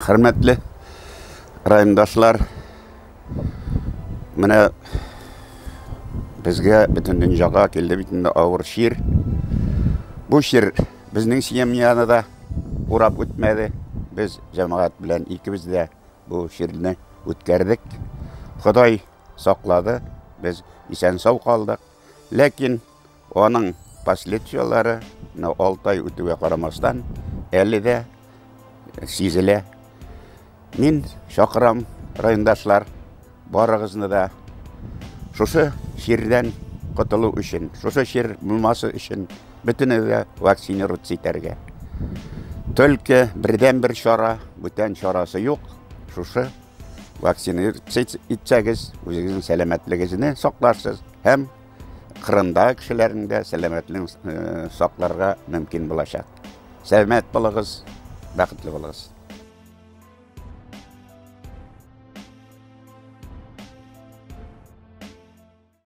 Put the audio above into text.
Хөрмәтле райондашлар, менә безгә бөтен дөньяга килде бит инде авыр чир. Бу чир безнең семьяны да урап үтмәде. Без җәмәгать белән икебез дә бу чирне үткәрдек. Ходай саклады, без исән-сау калдык. Ләкин Аның последствияләре, менә 6 ай үтүгә карамастан, әле дә сизелә. Мин чакырам, райондашлар, барыгызны да шушы чирдән котылу өчен, шушы чир булмасы өчен бөтенегез дә вакцинироваться итәргә. Только бердән-бер чара, бүтән чарасы юк, шушы вакцинироваться итсәгез, үзегезнең сәламәтлегегезне сакларсыз һәм Кырымдагы кешеләрнең дә сәламәтлеген сакларга мөмкин булачак. Сәламәт булыгыз, бәхетле булыгыз.